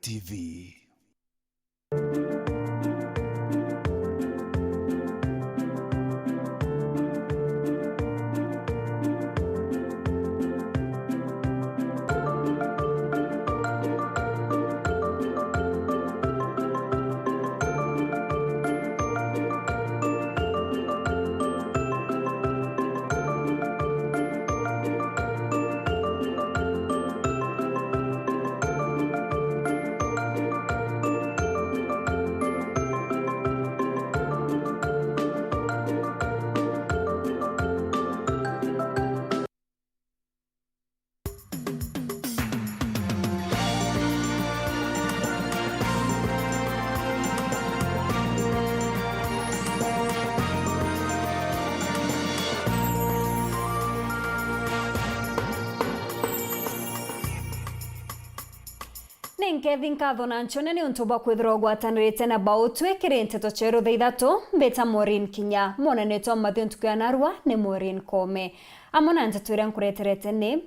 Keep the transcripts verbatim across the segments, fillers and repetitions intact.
T V. Ni nkethi nkatho na nchone niuntu bwa kwithirwa ugwatanirite na bau twikiri nteto cieru thaa ithatu. Mbita Maureen Kinya, mwonanitwa mathiu ntuku ya narua ni Maureen Kome. Amwe na nteto iria nkureterete ni: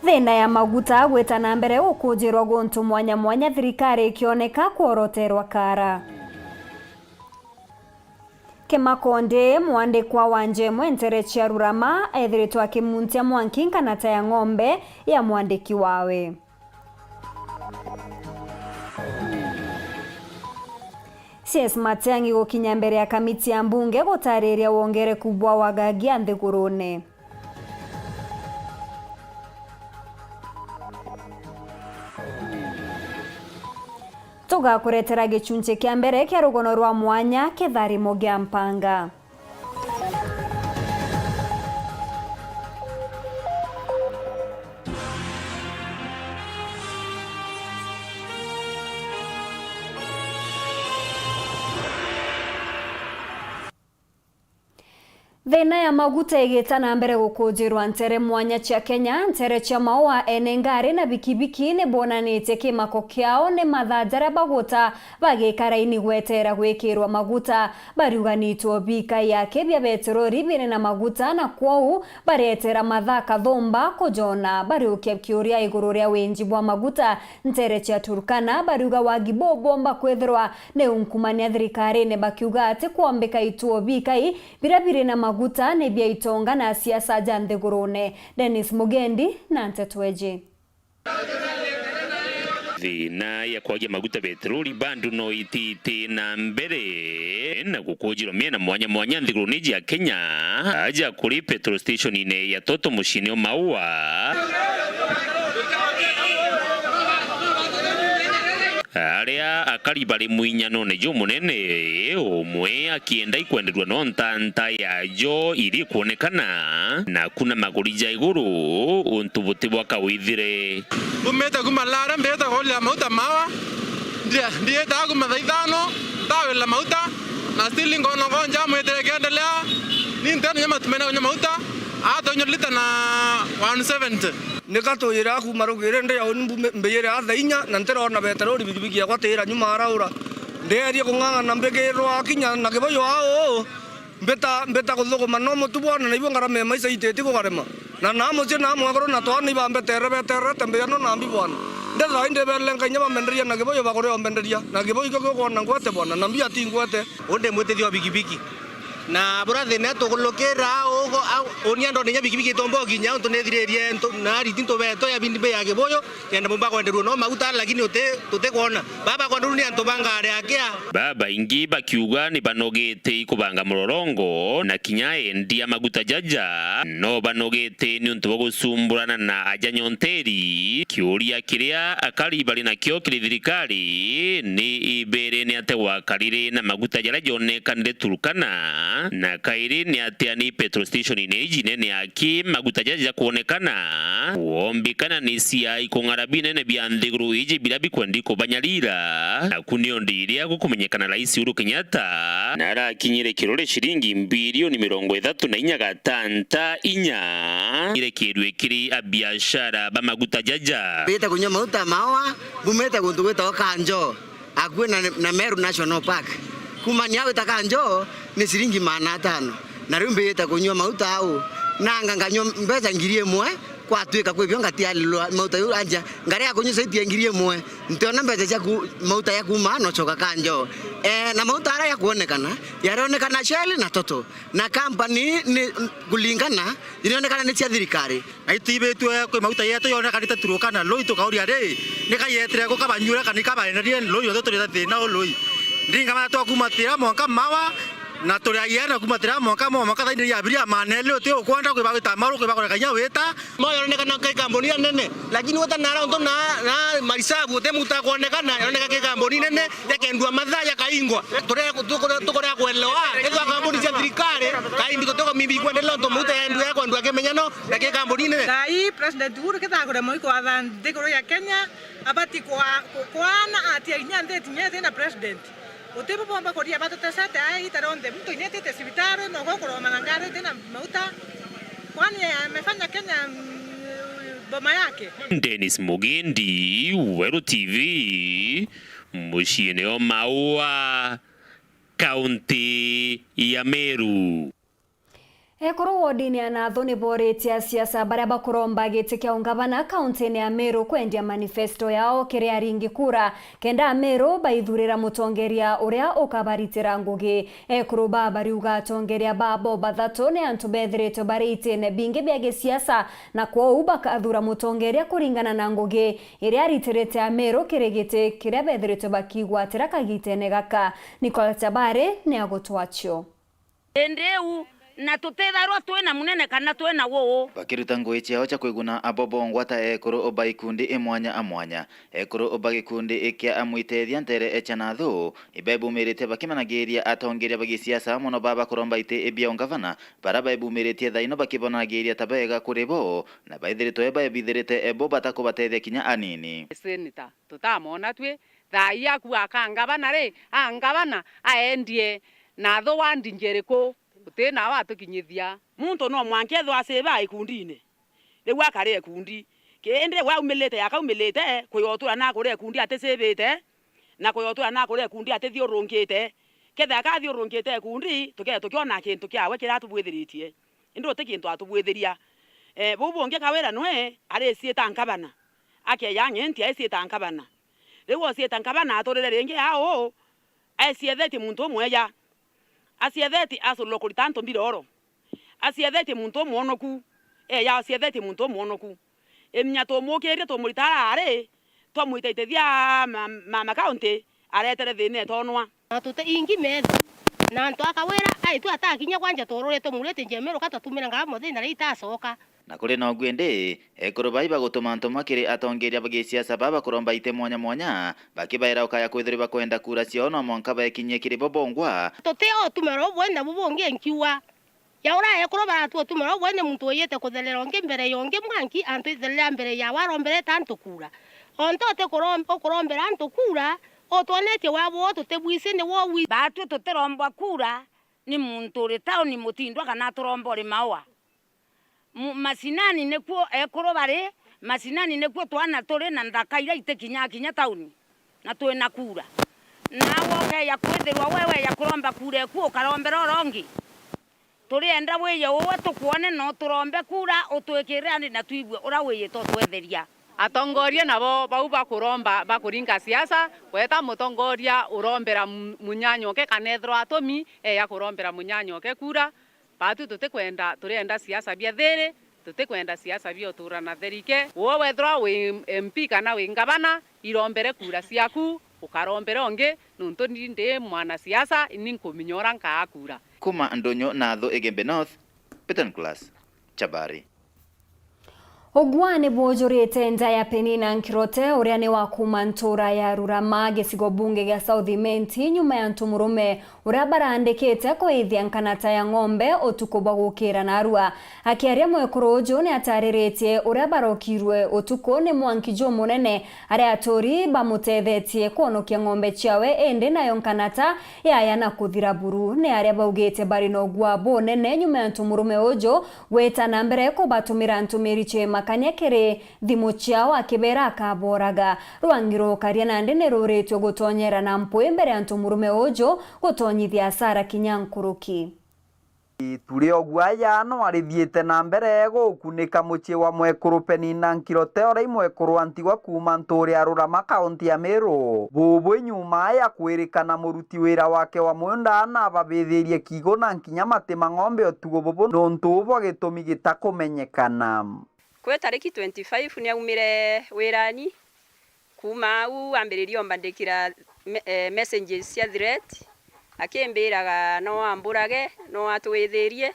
Thina ya maguta gwita na mbere gukujirwa guntu mwanya mwanya, thirikari ikioneka kworoterwa kara. Kimakondi, mwandikwa wa njemwe ntere cia Rurama, ethiritwe akimuntia mwanki nkanata ya ng'ombe ya mwandiki wawe. C S Matiang'i gukinya mbere ya kamiti ya mbunge gutariria wongereku bwa wagagia nthigurune. Tugakuretera gicunchi kia mbere kia rugono rwa mwanya, kitharimo gia mpanga. Thina ya maguta igita na mbere gukujirwa ntere mwanya cia Kenya, ntere cia Maua, ene ngari na bikibiki ni bonanitie kimako kiao ni mathaa jaria baguta bagikara ini gweterera gwikirwa maguta. Bariuga ni ituo bika yake bia beterori biri na maguta, na kwou baretera mathaa kathumba kujona. Bariukia kiuria iguru ria winji bwa maguta ntere cia Turkana, bariuga wagi bubomba kwithirwa ni unkumania thirikarine, bakiuga ati kwombika ituo bikai biria biri na maguta ni bia itonga na siasa ja nthigurune. Dennis Mugendi na nteto eji. Thina ya kwagia maguta beterori bandu no ititi na mbere na gukujirwa miena mwanya mwanya nthigurune iji ya Kenya, aja kuri petrol station-ine ya Total muciine o Maua. Aria akari bari mwinyanone jumunene, umwe akienda ikwenderua no ntanta yajo iri kwonekana, na kuna maguri ja iguru, untu buti bwa kawithire. Mbumite kuma Lare, mbita kuurira mauta Maua. Ndi-, ndiita kuma thaa ithano, ndawirira mauta, na still ngono gonja mwitire kiendelea. Ni ntene nyama tumene kunya mauta, atonya lita na one seventy. Nika tuyira kuuma rugiri ndi yauni mbu-, mbiyire a thaa inya, na ntirona beterori bigibigi yakwa tiira nyuma araura. Ndeerie kung'ang'ana mbigirwa kinya na kiboyo ao. Mbita, mbita kuthuguma no mutu bwana, na ibo ngarama ya maisha ititi kugarema. Na naa mucii naa mwekuru na twana ibambetere betererete mbiyano na mbi bwana. Ndetha indi belenga inya bambenderia na kiboyo bakuria ombenderia. Na kiboyo ikio giukwona ngwete bwana, na mbia ti ngwete. Undi mwitithia o bikibiki. Na bura thina tukulukira ugo, au, unia ndone inya bikibiki itomba ukinya, untu nithiririe ntu, na ariti ntubeto ya bindi mbi ya kibuyu, kenda mumba kwenderua no maguta, lakini uti, tutikwona. Baba kwenderua ni antu ba ngari akia. Babaingi bakiuga ni banogete ikubanga murorongo, na kinya endia maguta jaja, no banogete niuntu bwa gusumburana na aja nyonteri. Kiuria kiria akari bari nakio kiri thirikari ni ibere ni atia gwakarire na maguta jaria jonekanire Turkana, na kairi ni atia ni petrol station-ine iji nene aki maguta jaja jakwonekana? Wombikana ni cia ikung'ara binene bia nthiguru iji biria bikwendi kubanyarira. Naku nio ndiria gukumenyekana Rais Uhuru Kenyatta narakinyire kirore ciringi mbilioni mirongo ithatu na inya gatanta inya irekirwe kiri abiashara ba maguta jaja. Mbite kunywa mauta mawa, mbumite guntu gwitagwa Kanjo, akui na, na Meru National Park. Kumania gwita Kanjo ni ciringi maana atano. Na riu mbijite kunyua mauta au, nanga nganyua mbeca ngiri imwe, kwatwika kwi bio ngatialilwa mauta jau, anja, ngarea kunyua zaidi ya ngiri imwe, ntiona mbeca cia ku-, mauta ya kuuma nocoka kanjo. Eh, na mauta aria yakwonekana, yarionekana Shell na Total, na company ni kulingana, irionekana ni cia thirikari. Na itwibitue kwi mauta yetu yonekanite Turukana, Lui tukauria ri, ni kayetire ku kabanyure kana ikabaenderie Lui, othe turi na thina u Lui. Ndinga mana twakumatira mwanka mawa, na turi aiana kumatira mwanka mawa, mwanka thaini ya abiria maneli uti ukwenda kwi bagwita maru kwi bagoreka inya wita. Mawa yonekana kai kambuni ya nene, lakini wata nara untu na, na marisabu uti muta kwonekana, yoneka kai kambuni nene, yakendua mathaa yakaingwa. Turia tukuria kuelewa, ethwa kambuni cia thirikari, kaindi tutiko mimbi ikwendelea untu mauta yendua yakwendua kimenyano, na ki kambuni nene. Thaa ii President Uhuru kethagure moiko atha nthiguru ya Kenya, abati kwa, kwa, kwana atia inya nthi tinya tina president. Uti bubomba kuria batutesete ai ita rionthe, muntu inya itite cibitari, no gwe kuromana ngari itina mauta. Kwani amefanya Kenya, mm, boma yake? Dennis Mugendi, Weru T V, muciine o Maua, kaunti ya Meru. Ekuru wodini ya Nathu ni booritie asiasa baria bakuromba giti kia ungavana kauntini ya Meru kwendia manifesto yao kiri aringi kura, kenda Ameru baithurira mutongeria uria ukabaritira ngugi. Ekuru baa bariuga atongeria babo bathatu ni antu bethiritwe bari itine bingi bia gisiasa, na kwou bakathura mutongeria kuringana na ngugi iria aritirite Ameru kiri giti kiria bethiritwe bakigwatira kagitene gaka. Nicole Chabari ni agutwacio. Indi iu, na tutithairwa twi na munene kana twi na uu. Bakiruta ngugi ciao cia kwiguna abo bongwa ta ekuru ba ikundi i mwanya a mwanya, ekuru ba gikundi kia Amwitethia Ntere cia Nathu, ibaibumiritie bakimanagiria atongeria ba gisiasa mono baa bakuromba iti bia ungavana, baria baibumiritie thaino bakibonanagiria ta bega kuri bo, na baithiritwe baibithirite bo batakubatethia kinya anini. Senator, tutamona twi, thaa ii akua aka ngavana ri, a ngavana aendie Nathu wandi ngi iriku? Guti nawe atukinyithia. Muntu no mwanka ethirwa acivaa ikundine, riu akari ikundi. Kindi we aumilite, akaumilite kuya utwira na kuria ikundi aticivite, na kuya utwira na kuria ikundi atithiurungite. Kethira akathiurungite ikundi, tuke tukiona kintu kiawe kiria atubwithiritie. Indi uti kintu atubwithiria. Eh, buu bungi Kawira nwe ariciita nkabana. Akeya ng'enti aiciita nkabana. Riu ociita nkabana aturire ringi au, aiciethetie muntu umweya. Aciethetie aculwa kurita antu mbiroro. Aciethetie muntu umwonoku. Eya aciethetie muntu umwonoku. Iminya tumukirie tumurita ara ari, twamwita itethia ma, mama kaunti, aretere thina etonwa. Na tuti ingi metho. Na antu a Kawira, aitu atakinya kwanja tuururite murite njemero ka twatumire ngara muthenya na itacoka. Na kuri noguo indi, ekuru bai bagutuma ntuma kiri atongeria ba gisiasa baa bakuromba iti mwanya mwanya, bakibaira ukaya kwithirwa bakwenda kura ciao no mwanka baekinyie kiri bo bongwa. Tuti o utumiro bubwene na bubungi nkiuga. Ya ura ekuru baratu utumiro bubwene muntu wiyite kutherera ungi mbere ya ungi mwanki antu itherera mbere ya waromberete antu kura. Ontu uti kurom-, ukurombera antu kura, utwonetie wabo tutibwisi ni wo wi. Baatwi tutirombwa kura ni muntu uri tauni mutindwa kana aturomba uri maua. Mu-, macinani nikuo ekuru bari, macinani nikuo twana turi na nthaka iria itikinyakinya tauni, na twina kura. Nawe ukeya kwithirwa we weya kuromba kura eku ukarombera uria ungi. Turienda wiye uwe tukwone na uturombe kura, utwikirire andi na twigue uria wiyite utwetheria. Atongoria nabo bau bakuromba bakuringa siasa, gweta mutongoria urombera mu-, munyanyoke kana ethirwa atumi eya kurombera munyanyoke kura. Baatu tutikwenda, turienda siasa bia thiri, tutikwenda siasa bia uturana therike. Uwe wethirwa wi M P kana wi ngavana, irombere kura ciaku, ukarombere ungi, nuntu ni ndi mwanasiasa, ni nkuminya uria nkaa kura. Kuma Ndunyu Nathu Igembe North, Peter Nicholas Chabari. Ugwa ni bujurite nda ya Penina Nkirote, uria ni wa kuma ntura ya Rurama, gicigo bunge gia South Imenti, nyuma ya antu murume uria barandikite kuithia nkanata ya ng'ombe utuku bwa gukira narua. Akiaria, mwekuru uju ni atariritie uria barokirwe utuku ni mwanki jumunene, aria aturi bamutethetie kwonokia ng'ombe ciawe, indi nayo nkanata yaya na kuthira buru. Ni aria baugite bari na ugwa bunene nyuma ya antu murume uju gwita na mbere kubatumira ntumiri cia imakania kiri thimu ciao akibera akaboraga. Rwangi rukaria nandi ni ruritwe gutonyera na mpwi mbere ya antu murume uju gutonyithia asara kinya nkuruki. Itu ria uguaya no arithiite na mbere gukunika mucii wa mwekuru Penina Nkirote, uria i mwekuru wa ntigwa kuuma nturi ya Rurama, kaunti ya Meru. Bubu i nyuma ya kwirikana muruti wira wake wa munda na ababithirie kiigo na nkinya mati ma ng'ombe utuku bubu nontu bwa gitumi gitakumenyekana. Kwi tariki twenty-five ni aumire wirani. Kuuma au ambiririe ombandikira me-, eh, messages cia threat, akimbiraga no amburage, no atwithirie,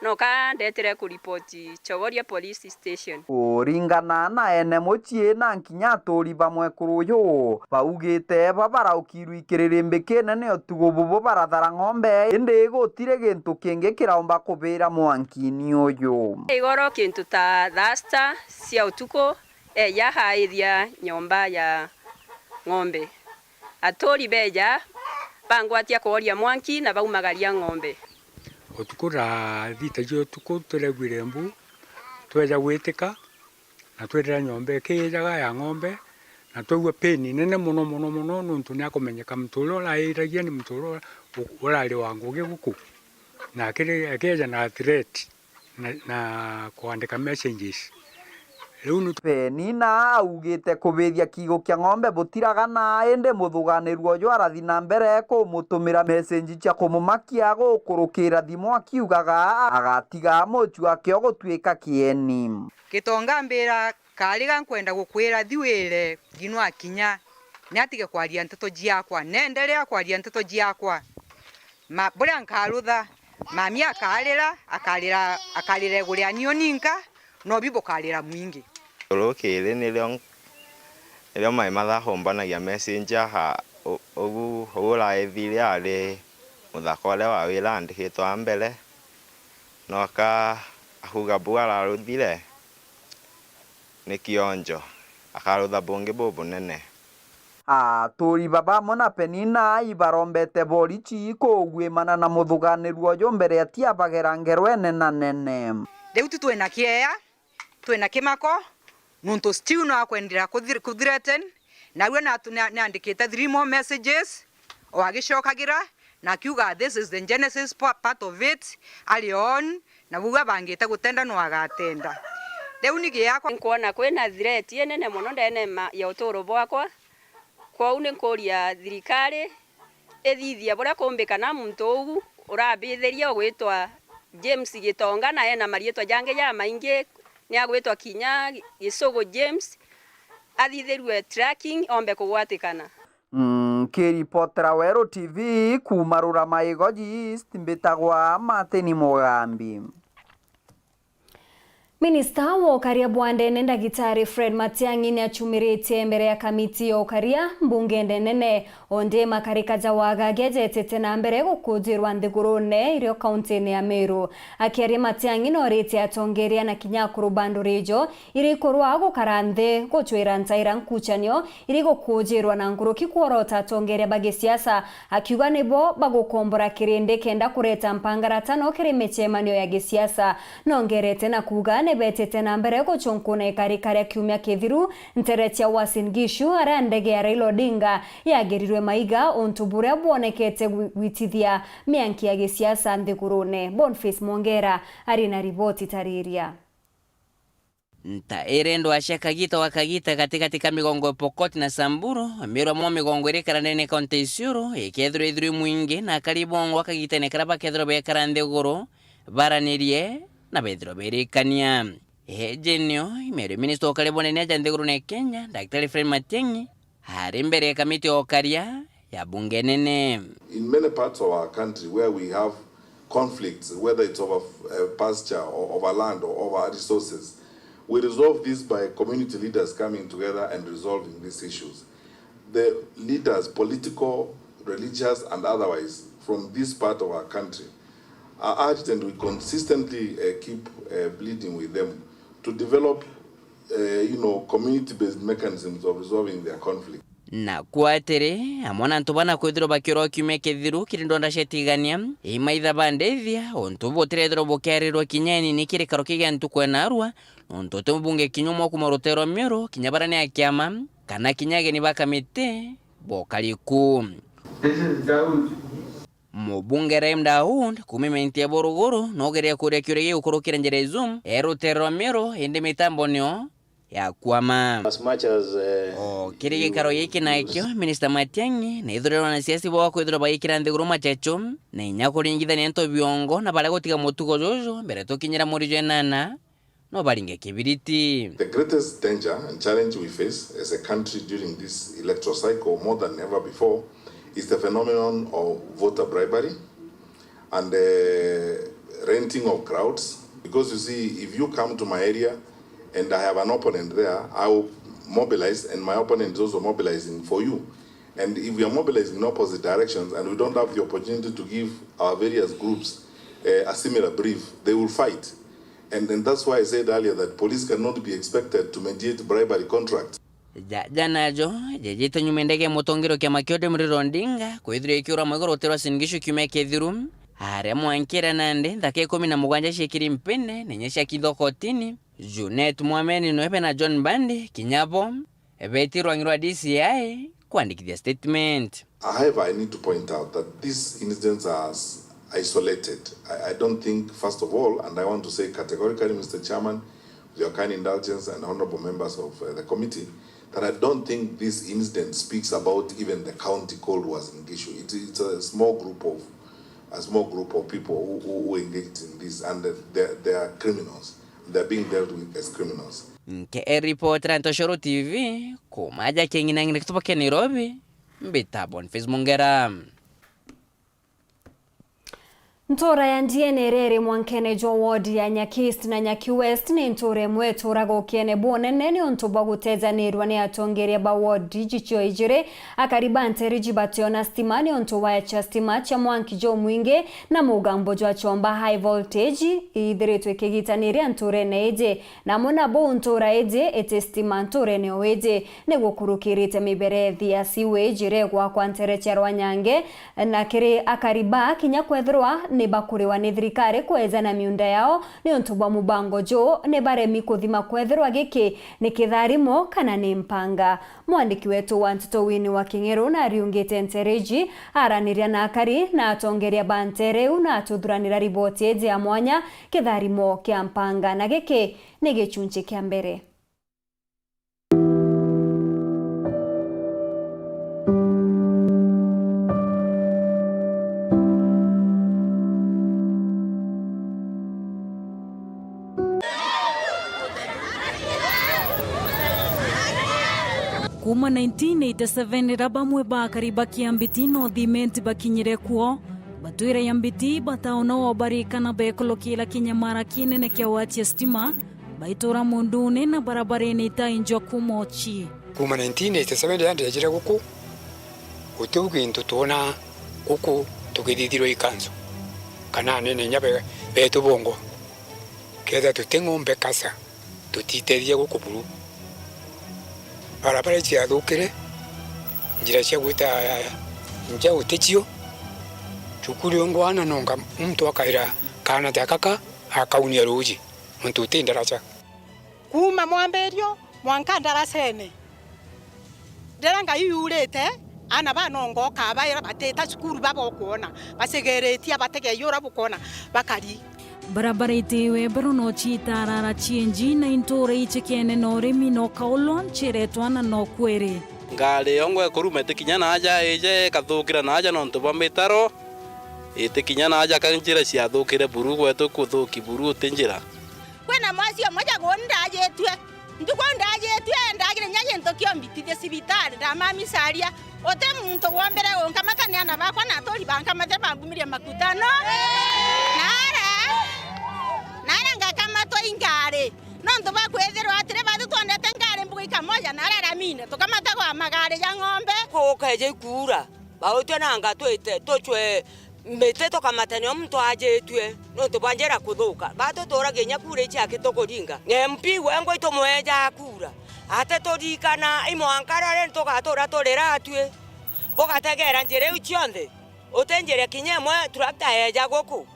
no ka ndetere kuripoti Chogoria Police Station. Kuringana na ene mucii na nkinya aturi ba mwekuru uyu, baugite ba baraukirwe ikiririmbi kinene utuku bubu barathara ng'ombe, indi gutiri gintu kingi kiraumba kubira mwankini uyu. Igoro kintu ta thaa sita cia utuku, eeja aithia nyomba ya ng'ombe. Aturi beeja bangwatia kworia mwanki na baumagaria ng'ombe. Utuku thaa thita cia utuku turaiguire mbu, tweeja gwitika na twirira nyomba ikiijaga ya ng'ombe, na twaigua pain nene mono mono mono, nontu ni akumenyeka muntu uria urairagia ni muntu uria u-, urari wa ngugi guku, na akiri-, akieja na threat na, na kwandika messages. Riu ni Penina augite kubithia kiigo kia ng'ombe butiragana, indi muthuganirua uju arathi na mbere kumutumira message cia kumumakia gukurukira thimu akiugaga agatiga mucii wake ugutuika kieni. Gitonga ambira, "Kaariga nkwenda gukwira thiwire nginwa akinya, ni atige kwaria nteto ciakwa, nenderea kwaria nteto ciakwa." Ma-, buria nkarutha, mami akarira, akarira, akarira iguru ya niu ninka, nobi bukarira mwingi. Rukiri nirio, nirio mai mathahumbanagia message aha, u-, ugu, ugu uraethire ari muthaka uria wa wira andikitwe a mbere, noka akuga bu araruthire ni kionjo, akarutha bungi bubunene. Aturi baba amwe na Penina ibarombete borichi kuguimana na muthuganirua uju mbere atiabagera ngerwene na nene. Riu tu twina kieya, twina kimako, nontu still no akwendera kuthir-, kuthreaten, narua natu-, ni-, niandikite three more messages, o agicokagira, na akiuga, "This is the genesis pa-, part of it," ari on, na bau abangite gutenda no agatenda. Riu ni giakwa. Nkwona kwina threat inene mono ndene ma-, ya uturo bwakwa, kwou ni nkuria thirikari ithithia buria kumbikana muntu uu urabithiria ugwitwa James Gitonga, na ena mariitwa jangi jamaingi, ni agwitwa kinya Gisugu James, athithirue tracking ombe kugwatikana. Nkiripotera Weru T V kuuma Rurama Igoji East, mbitagwa Martin Mugambi. Minista wa ukaria bwa ndene, Ndagitari Fred Matiang'i, ni achumiritie mbere ya kamiti ya ukaria mbungene nene, o ndi makarika ja wagagia jetete na mbere gukujirwa nthigurune irio kauntine ya Meru. Akiaria, Matiang'i noritie atongeria na kinya akuru ba nduri ijo iri ikurwa gukara nthi gucwira ntaira nkuchanio iri gukujirwa na nkuruki kworota atongeria ba gisiasa, akiuga nibo bagukombora kirindi kenda kureta mpangaratano kiri micemanio ya gisiasa. Nongerete na kuuga nibetite na mbere guchunkuna ikarika ria kiumia kithiru ntere cia Uasin Gishu, aria ndege ya Raila Odinga yagirirwe maiga, untu buria bwonekete gwi-, gwitithia mianki ya gisiasa nthigurune. Boniface Mwongera ari na riboti tariria. Nta irendwa cia kagita gwa kagita gatigati ka migongo ya Pokot na Samburu, mirwa mwa migongo iri karandene kaunti ya Isiolo, ikethirwa ithirwi mwingi na akari bongwa kagitene karia bakethirwa bekara nthiguru, baranirie na bethirwa berikania. Eji nio imeru minista ukari bunene aja nthigurune ya Kenya, Daktari Fred Matiang'i, ari mbere ya kamiti ya ukaria ya bunge nene. In many parts of our country where we have conflicts, whether it's over, uh, pasture or over land or over resources, we resolve this by community leaders coming together and resolving these issues. The leaders, political, religious and otherwise, from this part of our country are urged, and we consistently, uh, keep, uh, pleading with them to develop, uh, you know, community-based mechanisms of resolving their conflict. Naku atiri, amwe na antu bana kwithirwa bakiorwa kiumia kithiru kiri ndonda cia itigania, imaitha bandithia, untu butirethirwa bukiarirwa kinya inini kiri karo kigia ntuku ya narua, nontu uti mubunge kinya umwe kuma rutere rwa Miuru, kinya baria ni a kiama, kana kinya ageni ba kamiti, bokari ku. This is Daudi. Mubunge Raim Daud kuuma Imenti ya Buruguru noogeria kuuria kiuria gigukurukira njira iu e rutere rwa Meru, indi mitambo nio yakwama. As much as, uh, o kiri gikaro giki nakio, Minista Matiang'i naithurirwa na siasi bwa kwithirwa bagikira nthiguru machecho na inya kuringithania into biongo na baria gutiga mutugo juju mbere tukinyira mweri jwa inana no baringe kibiriti. The greatest danger and challenge we face as a country during this electoral cycle, more than ever before, is the phenomenon of voter bribery and, uh, renting of crowds. Because you see, if you come to my area and I have an opponent there, I will mobilize, and my opponent is also mobilizing for you. And if we are mobilizing in opposite directions and we don't have the opportunity to give our various groups, uh, a similar brief, they will fight. And, and that's why I said earlier that police cannot be expected to mediate bribery contracts. Ja, ja najo jejite nyuma ndege ya mutongeria wa kiama kia O D M Raila Odinga kwithirwa ikiura mwego rutere rwa Uasin Gishu kiumia kithiru, aria mwankire nandi nthaka ikumi na mugwanja ciekiri mpine na inya ciakithwa kotini. Junet Mwameni Nwebe na John Mbandi kinya bo beetirwe rwang'i rwa D C I kwandikithia statement. However, I need to point out that these incidents are s-, isolated. I, I don't think, first of all, and I want to say categorically, Mister Chairman, with your kind indulgence and honorable members of, uh, the committee, that I don't think this incident speaks about even the county called Uasin Gishu. It, it's a small group of, a small group of people who, who, who engaged in this, and they, they are criminals. They're being dealt with as criminals. Nke e ripotera Ntoshoro T V kuuma aja king'inang'ina gituba kia Nairobi, mbita Boniface Mungera. Ntuura ya Ndiene iria iri mwankene jwa ward ya Nyaki East na Nyaki West ni ntuura imwe ituraga ukiene bunene niuntu bwa gutejanirua ni atongeria ba ward icio ijiri. Akari ba nteere iji bationa stima niuntu wa cia stima cia mwanki jumwingi na mugambo jwa chomba high voltage ithiritwe ikigitaniria ntuurene iji. Na amwe na buu, ntuura iji iti stima ntuurene o iji. Ni gukurukirite miberethi ya sewage iria igwakwa nteere cia Rwanyange, na kiri akari ba kinya kwethirwa ni bakuriwa ni thirikari kweja na miunda yao niuntu bwa mubango juu, ni baremi kuthima kwethirwa giki ni kitharimo kana ni mpanga. Mwandiki wetu wa nteto Winnie wa King'eru nariungite nteere iji, araniria na akari na atongeria ba nteere iu na atuthuranira riboti iji ya mwanya, kitharimo kia mpanga, na giki ni gichunchi kia mbere. Kuuma nineteen eighty-seven, riria bamwe ba akari ba Kiambiti North Imenti bakinyire kuo, batwire Iambiti bataona o barikana bekulukira kinyamara kinene kia wachia stima, baituura mundune na barabarene itainjwa kuuma Ochi. Kuuma nineteen eighty-seven riria ndejire guku, gutiu gintu twona guku tukithithirwa i kanso, kana anene inya be-, betu bongwa. Kethira tuti ng'ombe kasa, tutitethia guku buru. Barabara iciathukire, njira cia gwita njau ticio, cukuru ungwana nonga muntu akaira kaana ta gaka akaunia ruuji, nontu uti ndaraca. Kuuma mwambirio mwanka ndaracene. Riria Ngai yurite, aana ba nongo ukabaira batita cukuru, baba ukwona, bacigiritie, bategei uria bukwona, bakari. Barabara itiwe mbero no ciitarara cienji na intura icekene na urimi no kaulwa nciretwa na no kwiri. Ngari yongwa ikuruma itikinya naaja, ije ikathukira naaja nontu bwa mitaro, itikinya naaja ka njira ciathukire buru, gwetu kuthuki buru uti njira. Kwina mwasi umwe jaguni ndajitue. Ntuku ndajitue, ndagire inya gintu kiombitithie cibitari, ndamamicaria. Uti muntu wombire gunkamata ni aana bakwa na aturi bankamate bambumirie makutano. Nara, nara ngakamatwa i ngari. Nontu bwa kwithirwa atiri, bathu twondete ngari mbugu ikamoja, nara ramine, tukamata gwa magari ja ng'ombe. Kuukeja ikuura, bautwe nanga twite, tucwe miti tukamate nio muntu ajitue nontu bwa njira kuthuka. Batutuuragia inya kuura ici aki tukuringa. M P wengwa itumweja kuura. Ati turikana i mwanka rari tugatura turira atui. Bugategera njira iu cionthe. Uti njira kinya imwe tractor yeja guku.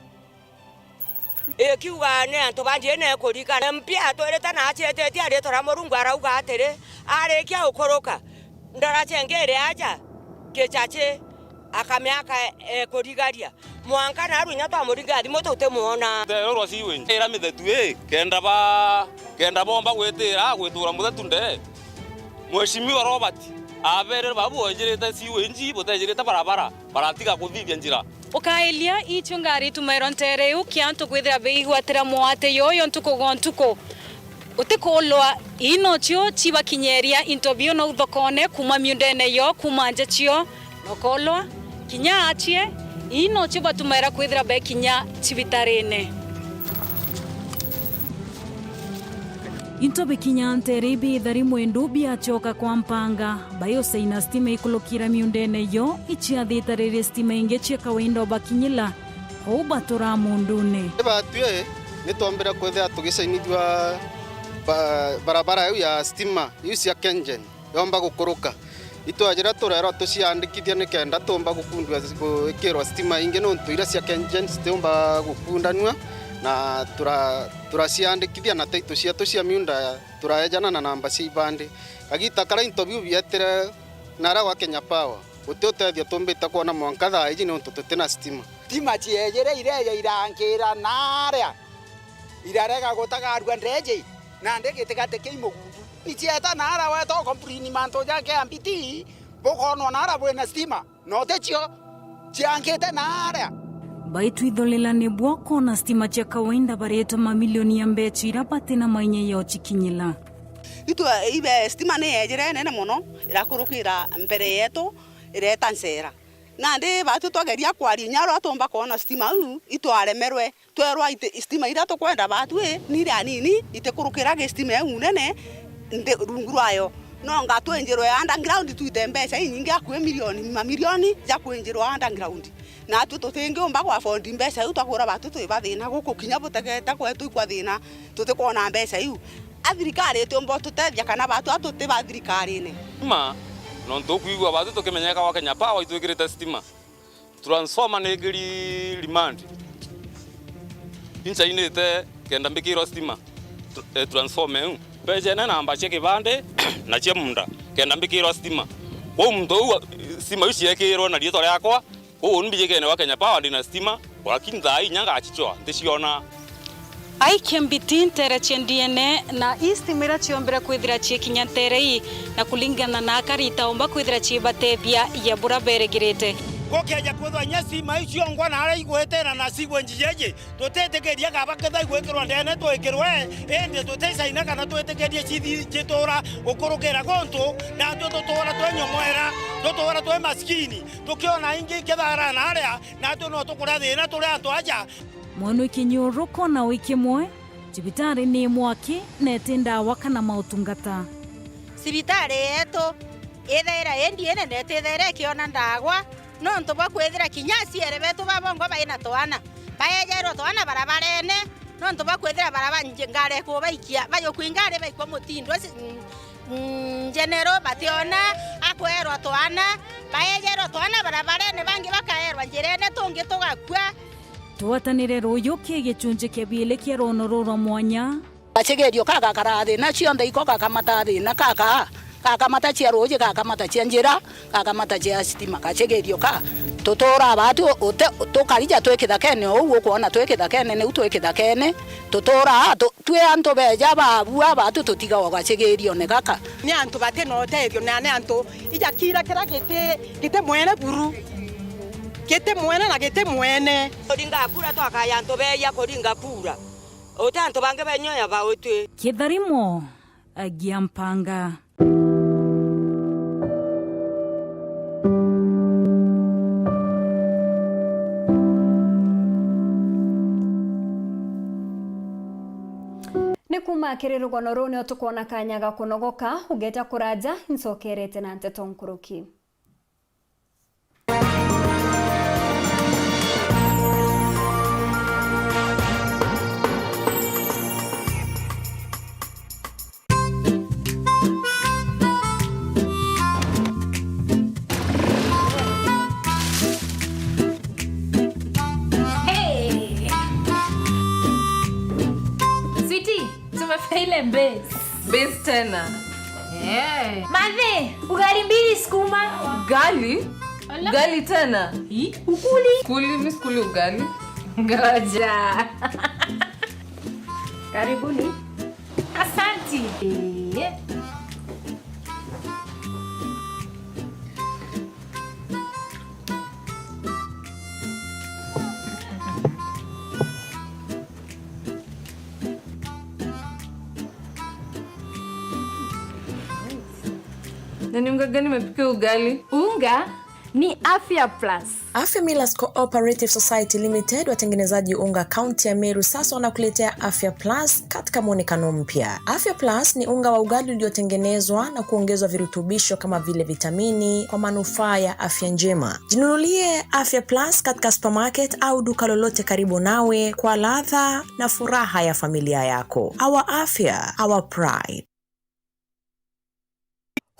Ikiuga ni antu ba njira ikurikana. M P atwirite na acitetie ariitwa ria Murungu arauga atiri, arikia gukuruka, ndaraca ingi iri aja, gichachi, Akamiaka ekurigaria. Mwanka naarua inya twamurigaria thimu tutimwona. Nteerwa sewage ira mithetu ii, kenda ba-, kenda boomba gwitira gwitura muthetu ndee. Mheshimiwa Robert abeerire baba bwejirite sewage, butejirite barabara, baratiga kuthithia njira. Ukailia icio ngari itumairwa nteere iu kia antu kwithira beigwatira mwate yoyo ntuku gwa ntuku. Utikuulwa, ii nocio cibakinyeria into biu nau thokone kuuma miundene yo kuuma nja cio, nokoolwa, kinya achie, ii nocio batumaira kwithira bekinya cibitarine. Into bikinya nteere ibithari mwendu biacoka kwa mpanga, bayusaina stima ikulukira miundene yo, iciathita riri stima ingi cia kawaida obakinyila. Kou batura mundune. Batwi, ni twombire kwithira tugicainithua ba-, barabara iu ya stima, iu cia KenGen, yomba gukuruka. Itwejire turerwa tuciandikithie nikenda tuumba gukundua, gwikirwa stima ingi, nontu iria cia KenGen citiumba gukundanua, na tura-, turaciandikithia na title cietu cia miunda turaejana na namba cia ibandi. Kagita karia into biu bietire naria gwa Kenya Power, guti utethio tumbite kwona mwanka thaa iji nontu tutina stima. Stima ciejire ireja irankira naaria, irarega gutagarua ndeji, nandi gitigati ki imugundu. Ni cieta naara weta ukomplain mantu ja K M B T, bukoonwa naara bwina stima, na uticio ciankite naaria. Baitwithulila nibwo koona stima cia kawaida baritwa mamilioni ya mbecha iria batina mainya yo cikinyila. Itu ibe stima ni yejire nene mono, irakurukira mbere yetu, ireta ncera. Nandi batwi twageria kwaria inya aria tumba koona stima iu, itwaremerwe. Twerwa iti-, stima iria tukwenda batwi ni iria nini, itikurukira gi stima iu nene nthi rungu rwayo. No nga twinjirwe underground twite mbeca inyingi akui milioni, mamilioni ja kwinjirwa underground. Natwi tutingiumba gwa afford mbeca iu, twakura batwi twi bathina guku kinya butegete kwetu ikwa thina, tutikwona mbeca iu. A thirikari itiumba ututethia kana batwi a tuti ba thirikarine. Stima, nontu ukwigua batwi tukimenyeka gwa Kenya Power itwikirite stima. Transformer ni ikiri remand. Inchainite kenda mbikirwa stima. Tr-, eh, transformer iu. Mbecene namba cia kibandi na cia munda kenda mbikirwa stima. Kwou muntu uu, stima iu ciekirwe na riitwa riakwa. Kwou uni mbijikene gwa Kenya Power ndina stima, lakini thaa ii inya ngacicwa, nticiona. Aikia mbiti nteere cia D N A na ii stima iria ciombire kwithira ciikinya nteere ii, na kuringana na akari itaumba kwithira ciibatethia ya buria berigirite. Gukeeja kwithwa inya stima iu ciongwa na aria igwitira na sewage jeeji, tutitikiria kaba kethira igwikirwa ndeene twikirwe, indi tuticaina kana twitikirie cithi-, cituura gukurukira guntu, natwi tutuura twi nyomoera, tutuura twi maskini, tukiona ingi ikithaara na aria, natwi no tukuria thiina turi antu aja. Mwaniki nyuruko na wiki mwe, cibitari ni mwaki na iti ndawa kana mautungata. Cibitari yetu ithaira i ndiene na itithaira ikiona ndawa, nontu bwa kwithira kinya aciari betu babongwa baina twana, baejerwe twana barabarene, nontu bwa kwithira baraba nje-, ngari kubaikia, bayukui ngari baikwa mutindo, ci-, mm, mm, general bationa, akwerwa twana, baejerwe twana barabarene, bangi bakaerwa njirene, tungi tugakua. Tugwatanire ruuju ki gicunji kia biili kia rwono ruu rwa mwanya. Gacigirio ka gakaraa thiina cionthe iko gakamata thiina kaka, gakamata cia ruuji, gakamata cia njira, gakamata cia stima. Gacigirio ka tutuuraa baatu ute-, tukarija twi kithakene o uu ukwona twi kithakene, niu twi kithakene, tutuuraa tu-, twi antu beeja baabua baatu tutigagwa gacigirione gaka. Ni antu bati na utethio, na ni antu ija kiira kiria giti, giti mwene buru, giti mwene na giti mwene. Kuringa kura twakaya antu beeja kuringa kura. Uti antu bangi benyoya bautwi. Kitharimo, agia mpanga. Ni kuuma kiri rugono ruu nio tukwona kanya ga kunogoka, ugeta kuraja, ncokerete na nteto nkuruki. Hey! Sweetie, tumefika ile base. Base tena. Eh. Mathe, ugali mbili sukuma. Ugali? Ugali tena? Hii? Ukuli? Kuli, mi sikuli ugali. Ngoja. Karibuni. Asanti. Eh. Na ni unga gani imepikia ugali? Unga ni Afya Plus. Afya Millers Cooperative Society Limited, watengenezaji unga kaunti ya Meru, sasa wanakuletea Afya Plus katika mwonekano mpya. Afya Plus ni unga wa ugali uliotengenezwa na kuongezwa virutubisho kama vile vitamini kwa manufaa ya afya njema. Jinunulie Afya Plus katika supermarket au duka lolote karibu nawe kwa ladha na furaha ya familia yako. Our afya, our pride.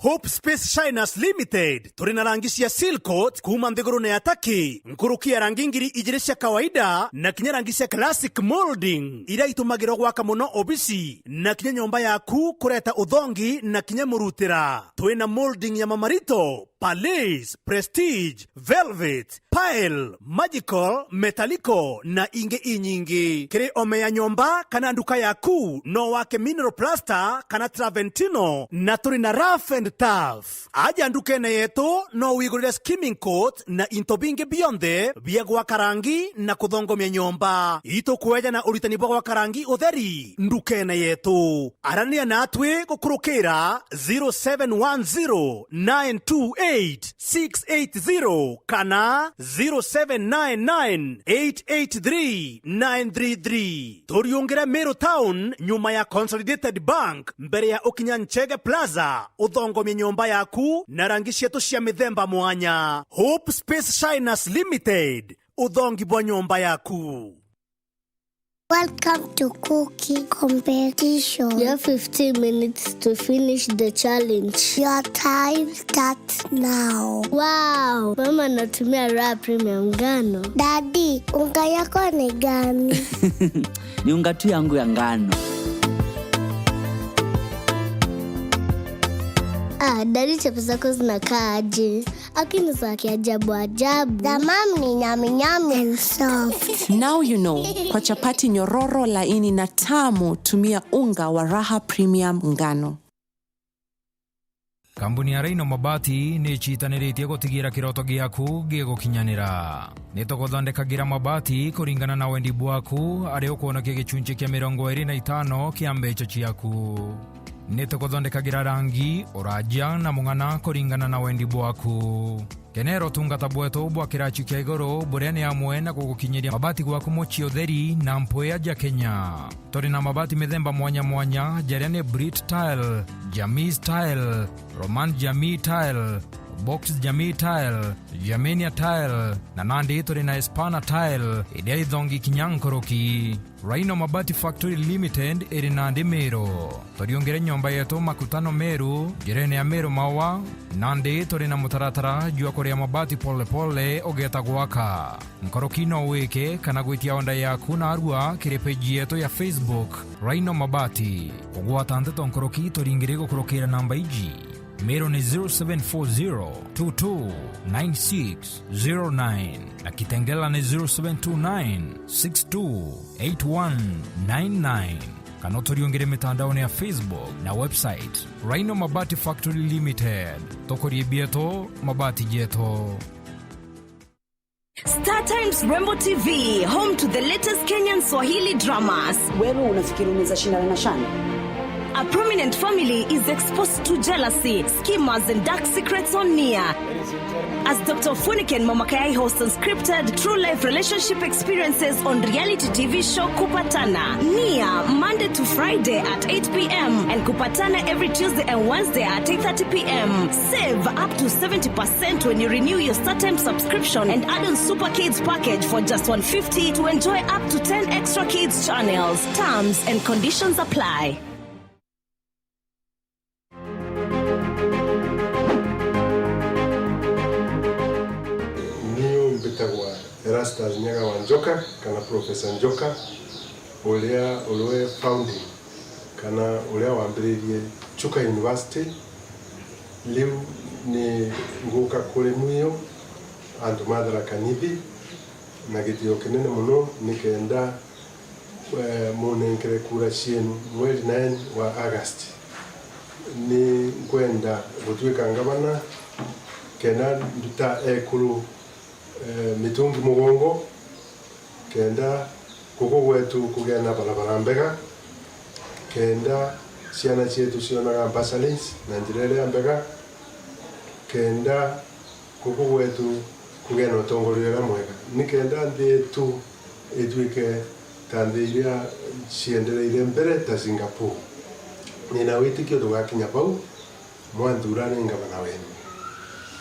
Hope Space Shiners Limited. Turi na rangi cia seal coat kuuma nthigurune ya Turkey, nkuruki ya rangi ngiri ijiri cia kawaida na kinya rangi cia classic molding, iria itumagirwa gwaka mono obisi na kinya nyomba yaku kureta uthongi na kinya murutira. Twi na molding ya mamarito, palais, prestige, velvet, pearl, magical, metallico na ingi inyingi. Kiri ome ya nyomba kana nduka yaku, no wake mineral plaster kana Travertino, na turi na rough and tough. Aja ndukene yetu, no wigurire skimming coat na into bingi bionthe bia gwaka rangi na kuthongomia nyomba. Itukweja na uritani bwa gwaka rangi utheri ndukene yetu. Arania natwi gukurukira zero seven one zero nine two eight six eight zero kana zero seven nine nine eight eight three nine three three. Turiungire Meru Town, nyuma ya Consolidated Bank, mbere ya ukinya Nchege Plaza, uthongomie nyomba yaku na rangi cietu cia mithemba mwanya. Hope Space Shiners Limited, uthongi bwa nyomba yaku. Welcome to cooking competition. You have fifteen minutes to finish the challenge. Your time starts now. Wow, mama anatumia Raha Premium ngano. Daddy, unga yako ni gani? Ni unga tu yangu ya ngano. Ah, daddy, chapo zako zinakaa aje? Lakini za kiajabu ajabu. The mom ni nyami nyami and soft. Now you know, kwa chapati nyororo, laini na tamu, tumia unga wa Raha Premium ngano. Kambuni ya Rhino Mabati ni icitaniritie gutigira kiroto giaku gigukinyanira. Ni tuguthondekagira mabati kuringana na wendi bwaku, ari ukwonokia gicunci kia mirongo iri na itano kia mbeca ciaku. Ni tuguthondekagira rangi, uraja na mung'ana kuringana na wendi bwaku. Kenera utungata bwetu bwa kiraci kia iguru, buria ni amwe na gugukinyiria mabati gwaku mucii utheri na mpwia ja Kenya. Turi na mabati mithemba mwanya mwanya, jaria ni Brit Tile, Jamii Tile, Roman Jamii Tile, Box Jamii Tile, Germania Tile, na nandi turi na Espana Tile, iria ithongi kinya nkuruki. Rhino Mabati Factory Limited iri nandi Meru. Turiungire nyomba yetu Makutano Meru, njirene ya Meru Maua, nandi turi na mutaratara jwa kuria mabati pole pole ugeeta gwaka. Nkuruki no wike kana gwitia order yaku narua kiri page yetu ya Facebook, Rhino Mabati. Kugwata nteto nkuruki, turingire gukurukira namba iji. Meru ni zero seven four zero two two nine six zero nine na Kitengela ni zero seven two nine six two eight one nine nine. Kana uturiungire mitandaone ya Facebook na website, Rhino Mabati Factory Limited. Tukurie bietu, mabati jetu. Star Times Rembo T V, home to the latest Kenyan Swahili dramas. Wewe unafikiri unaweza shindana na Shani? A prominent family is exposed to jealousy, schemers, and dark secrets on Nia. As Doctor Funiken Momakayai hosts unscripted, true-life relationship experiences on reality T V show Kupatana. Nia, Monday to Friday at eight p m and Kupatana every Tuesday and Wednesday at eight thirty p m. Save up to seventy percent when you renew your StarTimes subscription and add on Super Kids package for just one fifty to enjoy up to ten extra kids channels. Terms and conditions apply. Niu mbitagwa Erastus Nyaga wa Njoka, kana Professor Njoka, uria uriwe founding kana uria wambiririe Chuka University. Riu ni nguka kuri Mwiu Antu ma Tharaka Nithi, na gitio kinene mono, ni kenda, eh, munenkere kura cienu mweri nine wa August. Ni nkwenda gutwika ngavana kenda nduta ekuru, eh, mitungi mugongo, kenda guku gwetu kugia na barabara mbega, kenda ciana cietu cionaga bursaries na njira iria mbega, kenda guku gwetu kugia na utongoria uria mwega, ni kenda nthi yetu itwike ta nthi iria ciendereire mbere ta Singapore. Nina witikio tugakinya vau, mwanthura ni ngavana wenu.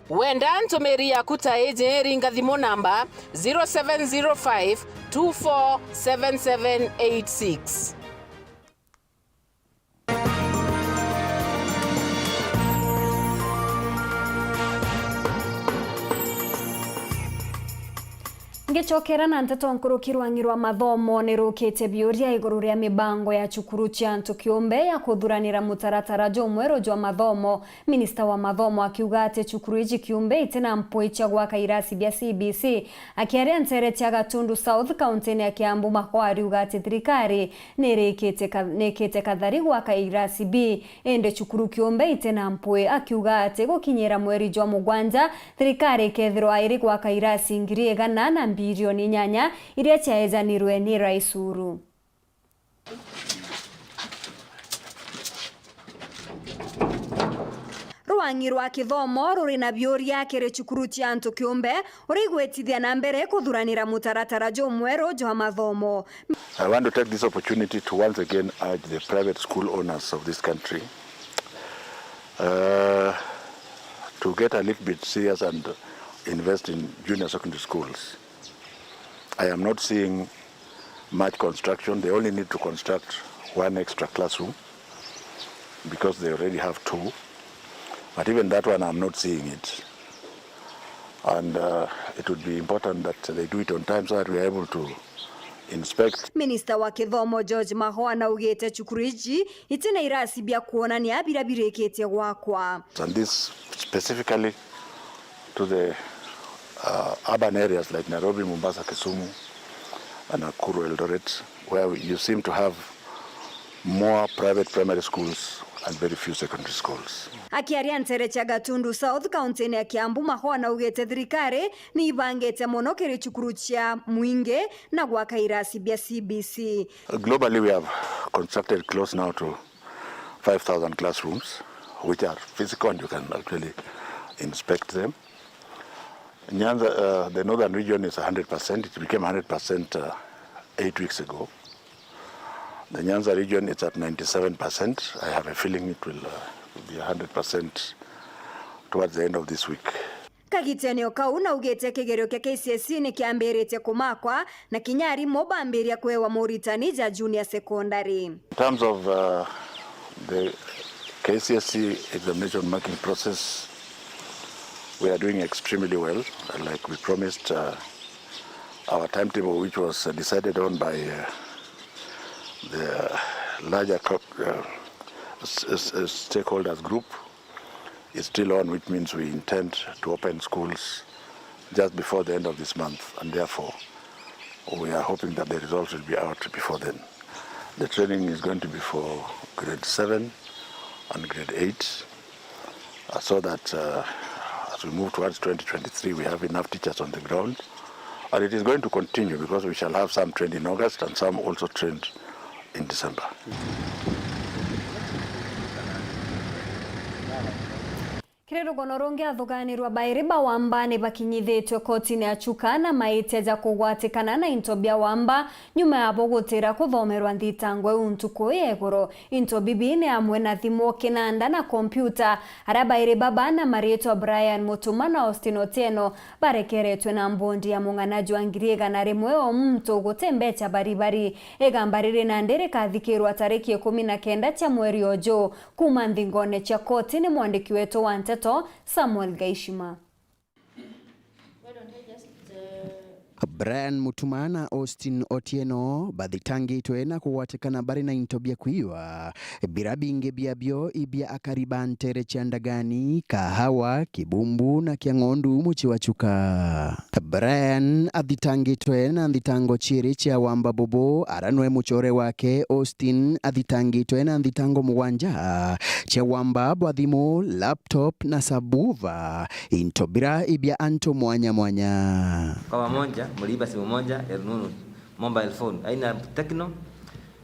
Wenda ntumiri yaku ta iji, ringa thimu namba zero seven zero five two four seven seven eight six. Ngicokera na nteto nkuruki, rwang'i rwa mathomo ni rukite biuria iguru ria mibango ya cukuru cia antu kiumbe ya kuthuranira mutaratara jumweru jwa mathomo. Minista wa mathomo akiuga ati cukuru iji kiumbe itina mpwi cia gwaka irasi bia C B C. Akiaria ntere cia Gatundu South, kauntini ya Kiambu, Makwa ariuga ati thirikari nirikite ka-, nikite kathari gwaka irasi bi, indi cukuru kiumbe itina mpwi. Akiuga ati gukinyira mweri jwa mugwanja, thirikari ikethirwa iri gwaka irasi ngiri igana na mbirioni inyanya iria ciaejanirwe ni Rais Uhuru. Rwang'i rwa kithomo ruri na biuria kiri cukuru cia antu kiumbe, uri igwitithia na mbere kuthuranira mutaratara jumweru jwa mathomo. I want to take this opportunity to once again urge the private school owners of this country, uh, to get a little bit serious and invest in junior secondary schools. I am not seeing much construction. They only need to construct one extra classroom because they already have two. But even that one, I'm not seeing it. And, uh, it would be important that they do it on time so that we are able to inspect. Minista wa kithomo George Magoha naugite cukuru iji itina irasi bia kuonania biria birikitie gwakwa. And this specifically to the, uh, urban areas like Nairobi, Mombasa, Kisumu, and Nakuru, Eldoret, where you seem to have more private primary schools and very few secondary schools. Akiaria ntere cia Gatundu South, kauntini ya Kiambu, Magoha naugite thirikari ni ibangite mono kiri cukuru cia mwingi na gwaka irasi bia C B C. Globally, we have constructed close now to five thousand classrooms, which are physical and you can actually inspect them. Nyanza, uh, the northern region is a hundred percent. It became a hundred percent, uh, eight weeks ago. The Nyanza region is at ninety-seven percent. I have a feeling it will, uh, be a hundred percent towards the end of this week. Kagitene o kau naugite kigerio kia K C S E ni kiambiritie kumakwa na kinya arimu bambiria kwewa moritani ja junior secondary. In terms of, uh, the K C S E examination marking process, we are doing extremely well. Like we promised, uh, our timetable, which was, uh, decided on by, uh, the larger co-, uh, s-, s-, s-, stakeholders group, is still on, which means we intend to open schools just before the end of this month, and therefore we are hoping that the results will be out before then. The training is going to be for grade seven and grade eight, uh, so that, uh, as we move towards twenty twenty-three, we have enough teachers on the ground. And it is going to continue because we shall have some trained in August and some also trained in December. Kiri rugono rungi, athuganirwa bairi ba wamba ni bakinyithitue kotini ya Chuka na maitia ja kugwatikana na into bia wamba nyuma yabo gutira kuthomerwa nthitango iu ntuku ya iguru. Into bibi ni amwe na thimu, kinanda na kompiuta. Aria bairi baba na mariitwa Brian Mutuma na Austin Otieno barekeretwe na mbondi ya mung'ana jwa ngiri igana rimwe o muntu guti mbecha baribari. Igamba riri nandi rikathikirwa tariki ikumi na kenda cia mweri uju. Kuuma nthingone cia koti ni mwandiki wetu wa nteto Samuel Gaishima. Why don't I just, uh, Brian Mutuma na Austin Otieno bathitangitwe na kugwatikana bari na into bia kwiwa, bira bingi biabio ibia akari ba ntere cia Ndagani, Kahawa, Kibumbu na Kiang'ondu mucii wa Chuka. Brian athitangitwe na nthitango ciiri cia wamba bubu, ara nwe mucore wake Austin athitangitwe na nthitango mugwanja cia wamba bwa thimu, laptop na subwoofer, into bira ibia antu mwanya mwanya. Kwa pamoja, mliiba simu moja ya rununu, mobile phone aina ya Tecno,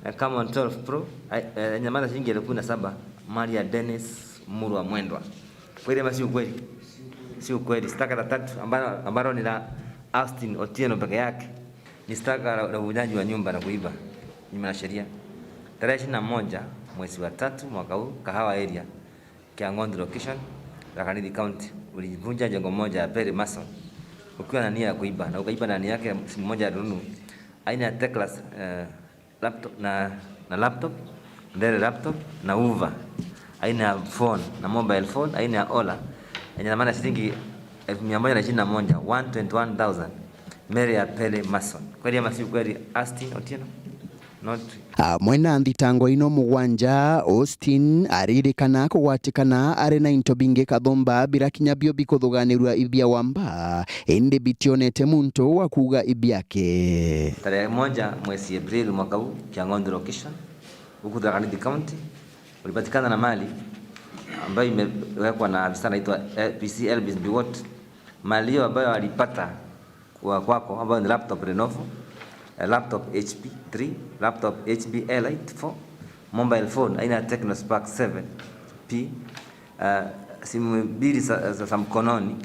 eh, Camon twelve Pro, ai-, eh, yenye thamani ya shilingi elfu kumi na saba, mali ya Dennis Murwa Mwendwa. Kweli ama si ukweli? Si ukweli. Shtaka la tatu ambalo, ambalo ni la Austin Otieno peke yake ni shtaka la, la uvunjaji wa nyumba na kuiba nyuma ya sheria. Tarehe ishirini na moja mwezi wa tatu mwaka huu, Kahawa area, Kiang'ondi location, Tharaka Nithi County, ulivunja jengo moja ya Perry Mason ukiwa na nia ya kuiba, na ukaiba ndani yake simu moja ya rununu aina ya Teclas, eh, laptop na, na laptop, Dell laptop na Hoover aina ya phone na mobile phone aina ya Ola yenye thamani ya shilingi elfu mia moja na ishirini na moja, one twenty-one thousand, mali ya Perry Mason. Kweli ama si kweli, Austin Otieno? Not. Amwe na nthitango ino mugwanja, Austin aririkana kugwatikana ari na into bingi kathumba bira kinya bio bikuthuganirua ibia wamba, indi bitionete muntu wa kuuga ibiake. Tarehe moja mwezi April mwaka huu, Kiang'ondi location, huku Tharaka Nithi County, ulipatikana na mali ambayo imewekwa na afisa anaitwa, eh, P C Elvis Biwot. Mali hiyo ambayo alipata kwa kwako, ambayo ni laptop Lenovo, eh, laptop H P three, laptop H P Airlite four, mobile phone aina ya Tecno Spark seven P, eh, simu mbili za, za, za mkononi,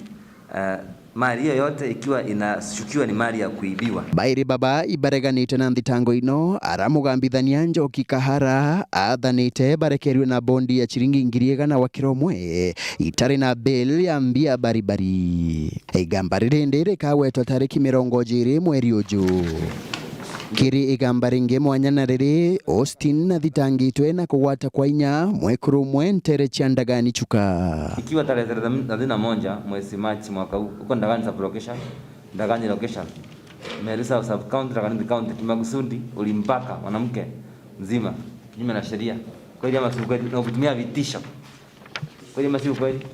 eh, mali hiyo yote ikiwa inashukiwa ni mali ya kuibiwa. Bairi baba ibareganite na nthitango ino, ara mugambithania Njoki Kahara athanite barekerue na bondi ya ciringi ngiri igana wa kiro umwe itari na bill ya mbia baribari. Igamba riri ndi rikagwetwa tariki mirongo ijiri mweri uju. Kiri igamba ringi mwanya na riri, Austin athitangitwe na kugwata kwa inya mwekuru umwe ntere cia Ndagani Chuka. Ikiwa tarehe thelathini na moja mwezi Machi mwaka huu, huko Ndagani sub location, Ndagani location, Meru South sub county, Tharaka Nithi County, kimakusudi ulimbaka mwanamke mzima kinyume na sheria. Kweli ama si kweli? Na kutumia vitisho. Kweli ama si ukweli?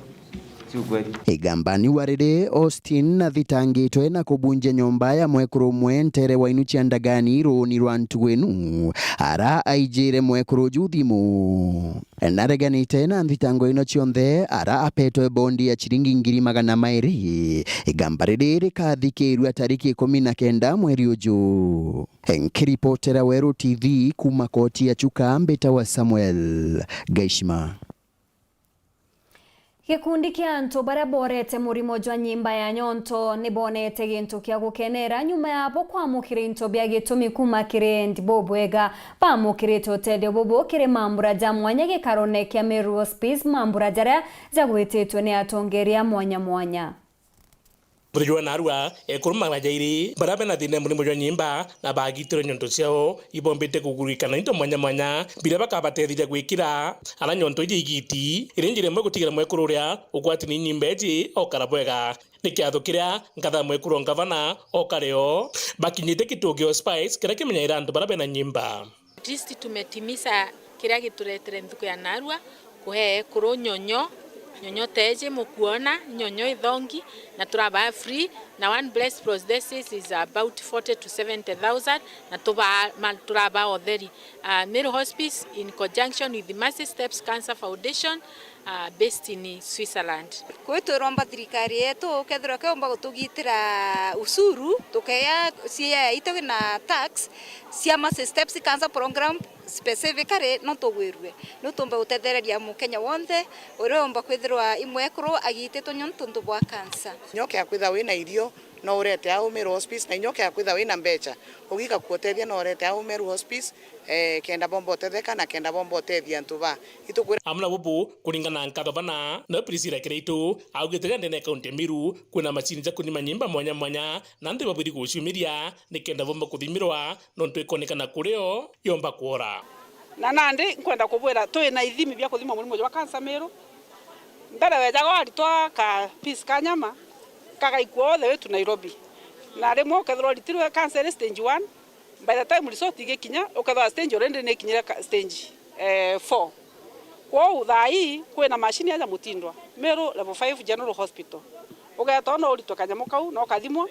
Si ukweli. Igambani wa riri, Austin athitangitwe na kubunjia nyomba ya mwekuru umwe ntere wa inu cia Ndagani ruuni rwa ntugu inu, ara aijire mwekuru uju thimu. Nareganite na nthitango ino cionthe, ara apetwe bondi ya ciringi ngiri magana mairi. Igamba riri rikathikirua tariki ikumi na kenda mweri uju. Nkiripotera Weru T V kuuma koti ya Chuka, mbitawa Samuel Gaishima. Gikundi kia antu baria borete murimo jwa nyimba ya nyonto ni bonete gintu kia gukenera nyuma yabo kwamukira into bia gitumi kuuma kiri endi bubwega bamukirite utethio bubu kiri mambura ja mwanya gikarone kia Meru Hospice, mambura jaria jagwititwe ni atongeria mwanya mwanya. Muthenya jwa narua, ekuru magana jairi baria bena thina ya murimo jwa nyimba na bagitirwe nyonto ciao ibombite kugurikana into mwanya mwanya biria bakabateithiria gwikira ara nyonto iji igiti, iri njira imwe gutigira mwekuru uria ugwati ni nyimba iji okara bwega. Ni kiatho kiria ngatha mwekuru o ngavana okare o bakinyite kituo gia Hospice kiria kimenyaira antu baria bena nyimba. At least tumetimiza kiria gituretere nthuku ya narua, kuhe ekuru nyonyo, nyonyo teji mukuona, nyonyo ithongi, na turabaa free, na one blessed prosthesis is about forty to seventy thousand, na tuba-, ma-, turabaa utheri. Ah, Meru Hospice in conjunction with Mercy Steps Cancer Foundation, ah, based in Switzerland. Kwi twiromba thirikari yetu ukethirwa keumba gutugitira usuru, tukeya C A I itu na tax cia Mercy Steps Cancer Program specifically no tugwirue, ni utumbe gutethereria Mukenya wonthe uria umba kwithirwa imwekuru agititwe nontu bwa cancer. Nyoke akwitha wina irio, no urete au Meru Hospice, na inyoke akwitha wina mbecha, ugika kuotethia no urete au Meru Hospice, eh, kenda bomba utetheka na kenda bomba utethia antu ba. Itukwira. Amwe na bubu, kuringana na nkatho bana, no Priscilla Kiraitu, augite ria ndene ya kaunti ya Meru, kwina macini ja kuthima nyimba mwanya mwanya, na nthi babwiri guciumiria, ni kenda bomba kuthimirwa, nontu ikonekana kuri o, yomba kwora. Na nandi nkwenda kubwira, twi na ithimi bia kuthima murimo jwa cancer Meru. Mbere wejaga waritwa ka piece ka nyama, kagaikua all the way to Nairobi. Na rimwe ukethirwa uritirwe cancer iri stage one, by the time result igikinya, ukethirwa stage already ni ikinyire ka-, stage, eh, four. Kwou thaa ii kwina machine aja Mutindwa, Meru Level five General Hospital. Ugeeta no uritwe kanyamu kau, no ukathimwa,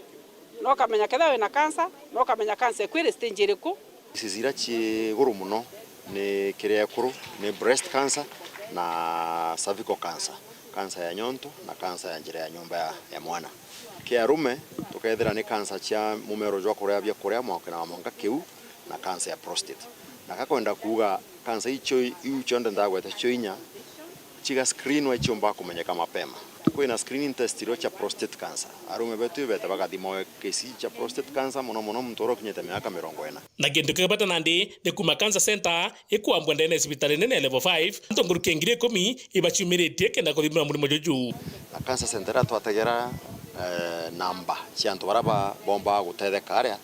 no ukamenya kethira wina cancer, no ukamenya cancer iku iri stage iriku. Cases iria cie iguru mono ni kiria ekuru, ni breast cancer na cervical cancer, cancer ya nyonto na cancer ya njira ya nyomba ya, ya mwana. Kia arume, tukethira ni cancer cia mumero jwa kuria biakuria, mwakina wa mwanka kiu, na cancer ya prostate. Na gakwenda kuuga cancer icio iu cionthe ndagweta cio inya, ciga screenwa, iciumba kumenyeka mapema. Kwina screening test irio cia prostate cancer. Arume betu ibeta bagathimwa kesi cia prostate cancer, mono mono muntu uria ukinyite miaka mirongo ina. Na kintu kia bata nandi ni kuma Cancer Center ikwambwa ndene ya cibitari nene ya Level five, antu nkuruki ya ngiri ikumi ibaciumiritie kenda kuthimwa murimo juju. Na Cancer Center iria twategera, eh, namba cia antu baria ba-, bombaga gutetheka aria,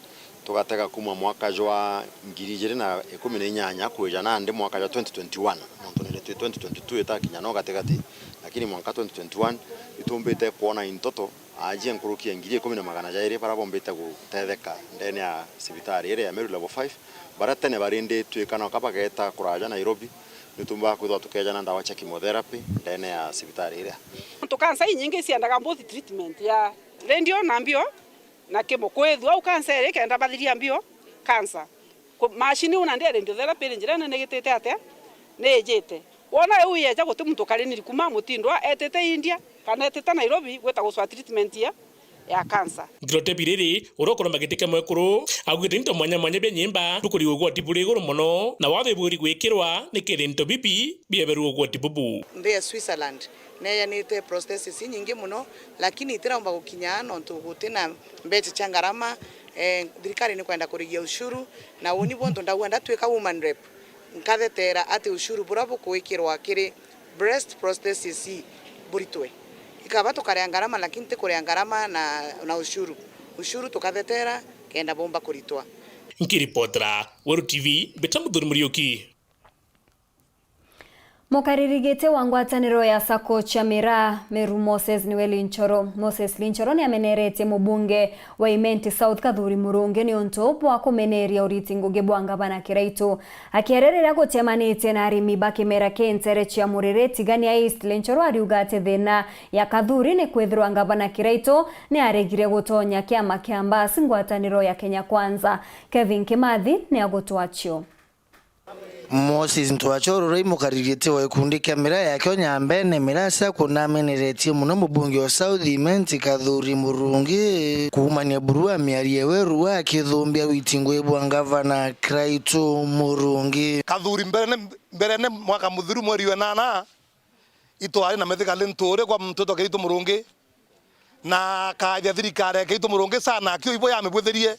tugatega kuma mwaka jwa ngiri ijiri na ikumi na inyanya kwija nandi mwaka jwa twenty twenty-one, nontu nindi twi twenty twenty-two itakinya no gatigati, lakini mwanka twenty twenty-one itumbite kwona intoto aajia nkuruki ya ngiri ikumi na magana jairi baria bombite gutetheka ndene ya cibitari iri ya Meru Level five, baria tene barindi twikana ka bageeta kuraja Nairobi, nitumbaga kwithirwa tukeejana ndawa cia chemotherapy ndene ya cibitari iria. Nontu cancer inyingi iciendaga both treatment ya radio na mbio na chemo. Kwithua au cancer iri kenda bathiria mbio cancer. Ku-, machine una ndi ya radiotherapy iri njirene ni igitite atia? Ni ijite. Wona iu yeja guti muntu ukariniri kuma Mutindwa etite India kana etite Nairobi gwita gucwa treatment ya, ya cancer. Ngirote Biriri, uria ukuruma giti kia mwekuru, augite into mwanya mwanya bia nyimba bukuri ugwati buri iguru mono, na wabiburi gwikirwa nikiri into bibi bieberu ugwati bubu. Nthi ya Switzerland neejanite prosthesis inyingi mono, lakini itiraumba gukinya nontu guti na mbeca cia ngarama. Eh, thirikari ni kwenda kurigia ushuru, na uni buntu ndauga ndatwika woman rep, nkathetera ati ushuru buria bukugwikirwa kiri breast prosthesis buritwe. Ikaba tukaria ngarama, lakini ti kuria ngarama na, na ushuru. Ushuru tukathetera kenda bumba kuritwa. Nkiripotera Weru T V, mbita Muthuri Muriuki. Mukariri giti wa ngwataniro ya sacco cia miraa, Meru, Moses niwe Linchoro. Moses Linchoro niameneretie mubunge wa Imenti South Kathuri Murungi niuntu bwa kumeneria uriti ngugi bwa ngavana Kiraitu. Akiaria riria gucemanitie na arimi ba kimera kia ntere cia Muriri Tigania East, Linchoro ariuga ati thina ya Kathuri ni kwithirwa ngavana Kiraitu ni aregire gutonya kiama kia Mbas ngwataniro ya Kenya Kwanza. Kevin Kimathi ni agutwacio. Moses Ntwachororo imukariritie wa gikundi kia miraa ya Kenya Mbene Miraa Sacco nameneretie mono mubunge wa South Imenti Kathuri Murungi kuumania buru wa miario ewe ru akithumbia witi ngui bwa ngavana Kiraitu Murungi. Kathuri mberene, mberene mwaka muthiru mweri wa nana, itwari na mithikali nturi kwa muntu witwa Kiraitu Murungi, na akaja thirikari ya Kiraitu Murungi sana akio ibo yamibwithirie.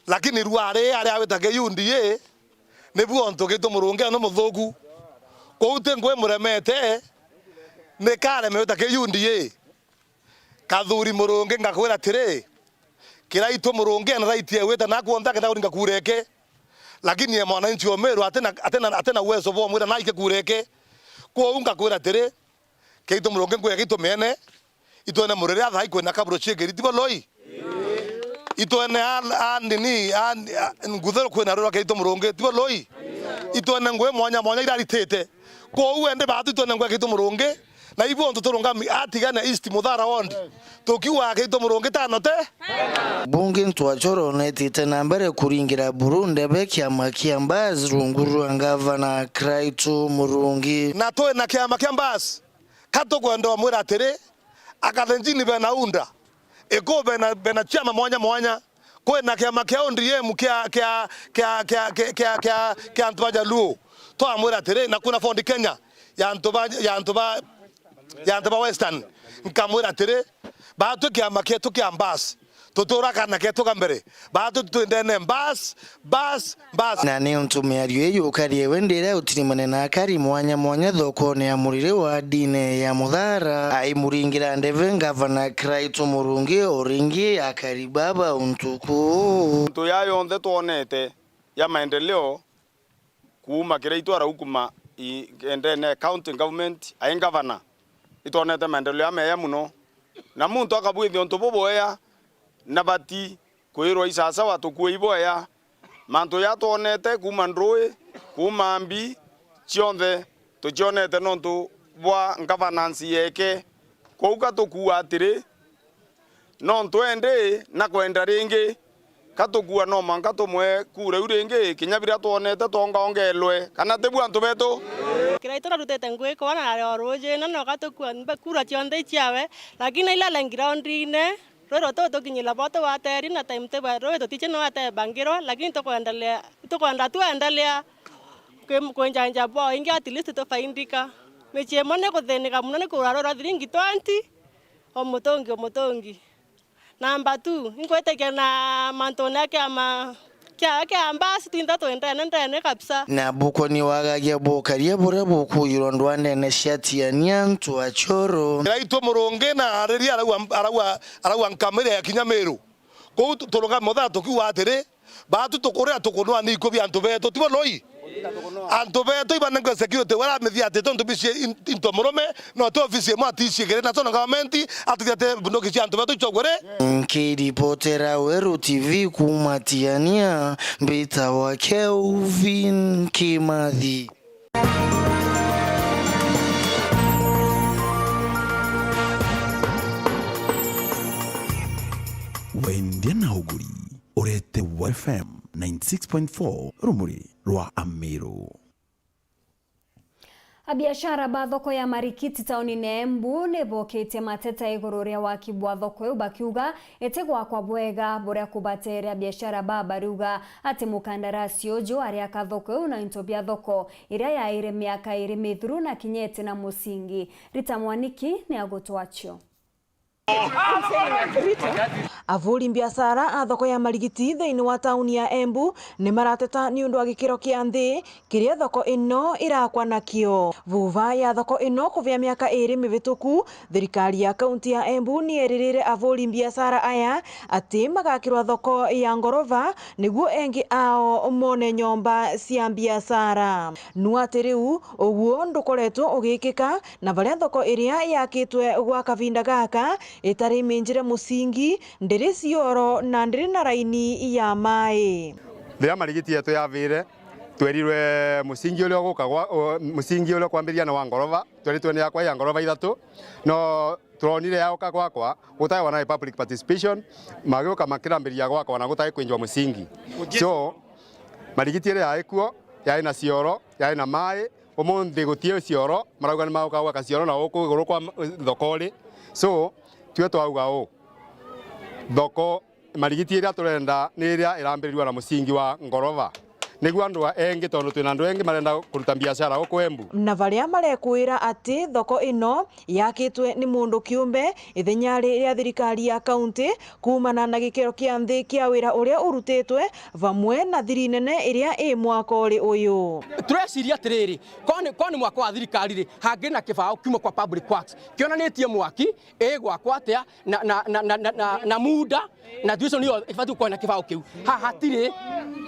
Lakini rwari aria awita K U D A, nibu ontu Kiraitu Murungi ni muthuku. Kwou ti ngui muremete, ni kareme wita K U D A. Kathuri Murungi, ngakwira atiri, Kiraitu Murungi ena right ya gwita na kwonta akenda kuringa kura eke. Lakini e mwananchi o Meru atina, atina, atina uwezo bwa mwira na aike kura eke. Kwou ngakwira atiri, Kiraitu Murungi ngui ya Kiraitu miene, itwene Muriri a thai kwina kaburo ciigiri, tibo loi? Itwene a, a nini, a, a, Nguthero kwina rura Kiraitu Murungi, tibo loi? Itwene ngui mwanya mwanya iraritite. Kwou ende baatu itwene ngui ya Kiraitu Murungi, na ibu ontu turungami atigane East Muthara Ward. Tukiuga Kiraitu Murungi tano te? Bunge Ntwachoro netite na mbere kuringira buru ndebe kiama kia Mbas rungu rwa ngavana Kiraitu Murungi. Na twina kiama kia Mbas, ka tukwenda umwira atiri, Akalenjini bena unda, iku bena, bena ciama mwanya mwanya, kwina kiama kia O D M kia, kia, kia antu ba Jaluo. Twamwira atiri, na kuna Ford Kenya ya antu ba, ya antu ba, ya antu ba Western. Nkamwira atiri, baatwi kiama kietu kia Mbas, tuturakana ketu ga mbere. Baatwi twindene Mbas, Mbas, Mbas. Na ni untu miario ii yukari ewe ndira utirimane na akari mwanya mwanya thokone ya Muriri wa dini ya Muthara, aimuringira ndebe ngavana Kiraitu Murungi o ringi akari baba untuku. Antu ya yonthe twonete ya maendeleo kuuma Kiraitu araukuma i, endene county government, ai ngavana, itwonete maendeleo ya meya muno. Na muntu akabwithia untu bubwea, Na bati kwirwa isasawa tukue iboya. Mantu ja twonete kuuma nrui, kuuma mbi, cionthe tucionete nontu bwa governance yeke. Kwou ka tukua atiri, nontu endi na kwenda ringi, ka tukua no mwanka tumwe kura iu ringi, kinya biria twonete twongaongelwe, kana tibu antu betu? Kiraitũ narutĩte ngui kwa na arĩ o rũjĩna, no ka tukua mbe-, kura cionthe iciawe, lakini na ilale ngiroundine. Rwiro tu tukinyila bo tuwateri na timetable rwi tutiche no atebangirwa, lakini tukuendelea, tukwenda tuendelea kwi-, kwinjanja bo ingi at least tufaindika. Michie imwe ni kuthinika muno ni kura rwiro thiringi twenty o mutungi o mutungi. Namba two, inkwitikia na mantune a kiama Kia, kia mbasi twinthe twi ndene ndene kabisa. Na bukoni wagagia bukaria buria bukuigirwa ndwandene cia Tiania Ntu Achuru. Iraitũ Murungi na ariria arauga, arauga, arauga nkamire ya kinya Miru. Kuu tu-, turugame muthaa tukiuga atiri, baatu tukurira tukunwa ni ikuu bia antu betu, tibo noi? Antu betu ibanengwe security, wala amithia ati tontu bici in-, into murume, no tu ofisi imwe atici igiri, national government, atithia ati bunduki cia antu betu icogwe ri? Nkiripotera Weru T V kuuma Tiania, mbitagwa Kelvin Kimathi. Wendia na uguri, urete wa F M ninety six point four, rumuri rwa Amiru. Abiashara ba thoko ya Marikiti taunine ya Embu ni bokitie mateta iguru ria waki bwa thoko iu, bakiuga iti gwakwa bwega buria kubateere abiashara ba. Bariuga ati mukandarasi uju ariaka thoko iu na into bia thoko iria yaire miaka iiri mithiru na kinya iti na musingi. Rita Mwaniki ni agutwacio. Avuri mbiacara a thoko ya Marigiti thiini wa tauni ya Embu ni marateta niundu wa gikiro kia nthi kiria thoko ino irakwa nakio. Vuva ya thoko ino kuvia miaka iiri mivituku, thirikari ya kaunti ya Embu ni yeririre avuri mbiacara aya ati magakirwa thoko ya ngorova niguo engi ao mone nyomba cia mbiacara. Nu ati riu uguo ndukoretwe ugikika, na varia thoko iria yakitwe gwa kavinda gaka itari minjire musingi, ndiri cioro na ndiri na raini ya mai. Riria Marigiti yetu yavire, twerirwe musingi uria uguka gwa, u-, musingi uria ukwambiria ni wa ngorova, tweritwe ni yakwa ya ngorova ithatu, no turonire yauka gwakwa gutai wana public participation, magiuka makirambiriria gwakwa na gutai kwinjwa musingi. So, Marigiti iria yai kuo, yai na cioro, yai na mai, umunthi gutii cioro, marauga ni magauka gwaka cioro na guku iguru kwa m-, thoko ri. So, tue twauga uu, thoko, Marigiti iria turenda ni iria irambirirua na musingi wa ngorova. Niguo andu a-, engi, tondu twina andu engi marenda kuruta mbiacara guku Embu. Na varia marekuira ati thoko ino yakitwe ni mundu kiumbe, ithenya riria thirikari ya kaunti kuumana na gikiro kia nthi kia wira uria urutitwe, vamwe na thiri nene iria i mwakori uyu. Tureciria atiriri, korwo ni, korwo ni mwako wa thirikari ri, hangi na kibao kiuma kwa Public Works kionanitie mwaki igwakwa atia na, na, na muda, na tuico niyo ibati gukorwo na kibao kiu. Ha, hatiri,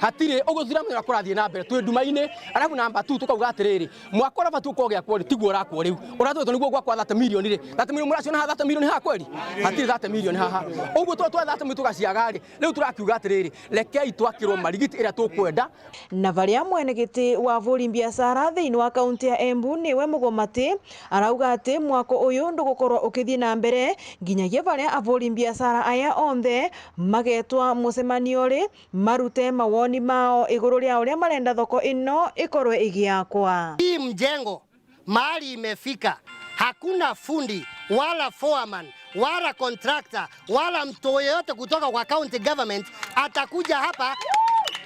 hatiri, uguo turamenya kurathiĩ na mbere, twĩ nduma-inĩ. Alafu namba two, tukauga atiriri, mwako uria ubati gukorwo giakwo ri, tiguo urakwo riu. Uratwetwo niguo gwakwa thirty million ri? Thirty million muraciona ha thirty million ha kweli? Hatiri thirty million haha. Uguo twa, twa thirty million tugaciaga ri, riu turakiuga atiriri, rekei twakirwo Marigiti iria tukwenda. Na varia mwene giti wa avuri mbiacara thiini wa kaunti ya Embu niwe Mugomati, arauga ati mwako uyu ndugukorwo ukithii na mbere nginyagia varia avuri mbiacara aya onthe magetwa mucemanio ri, marute mawoni mao iguru ria uria marenda thoko ino ikorwe igiakwa. Hii mjengo mahali imefika, hakuna fundi wala foreman wala contractor wala mtu yeyote kutoka kwa county government atakuja hapa.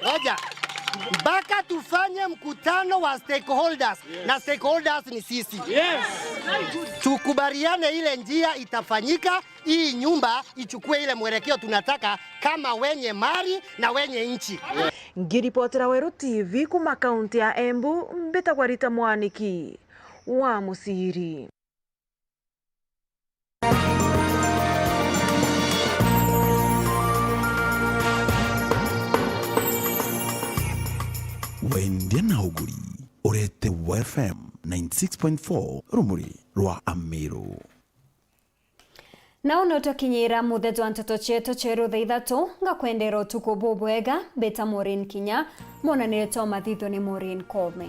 Ngoja. Mpaka tufanye mkutano wa stakeholders, na stakeholders ni sisi. Tukubaliane ile njia itafanyika, hii nyumba ichukue ile mwelekeo tunataka kama wenye mali na wenye nchi. Ngiripotera Weru T V kuuma kaunti ya Embu, mbitagwa Rita Mwaniki wa Musiri. Wendia na uguri, urete wa F M ninety six point four, rumuri rwa Amiru. Nau no tukinyira mutheto wa nteto cietu ceru thaa ithatu, ngakwendera utuku bubwega, mbita Maureen Kinya, mwonanire twa mathitho ni Maureen Kome.